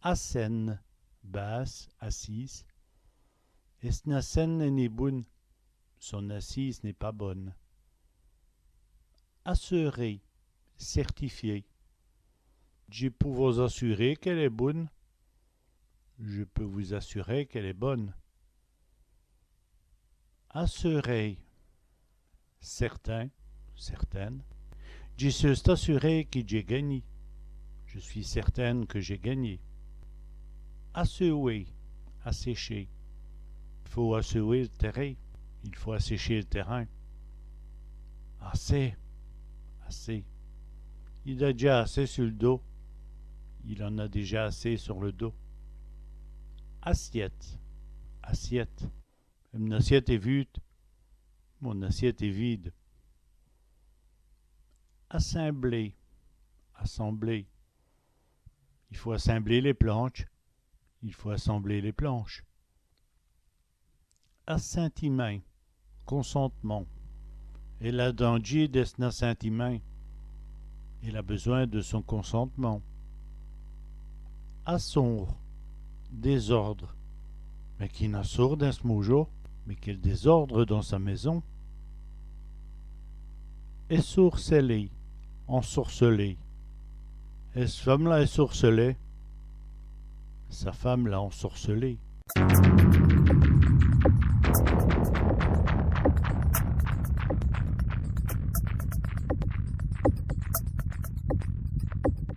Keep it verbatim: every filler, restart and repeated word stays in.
Assène, base, assise. Ès' assène n'èst nén boune. Son assise n'est pas bonne. Assurer, certifier. Dji pou vos-assurer qu'èle èst boune. Je peux vous assurer qu'elle est bonne. Assuré, certain, certaine. Dji seû assuré qui dj'é gangnî. Je suis certaine que j'ai gagné. Assèwer, assécher. I faut assèwer l' tèrin. Il faut assécher le terrain. Assez, assez. Il a dèdjà assez su l' dos. Il en a déjà assez sur le dos. Assiète, assiette. M'n assiète èst vûde. Mon assiette est vide. Assembler, assembler. I faut assembler lès plantches. Il faut assembler les planches. Assintimint, consentement. Èle a dandjî d' s'n-assintimint. Elle a besoin de son consentement. Assôrd, désordre. Mins qué assôrd dins ç' môjo. Mais quel désordre dans sa maison. Èssôrceler, ensorceler. Ès' feume l'a èssôrcelé. Sa femme l'a ensorcelé.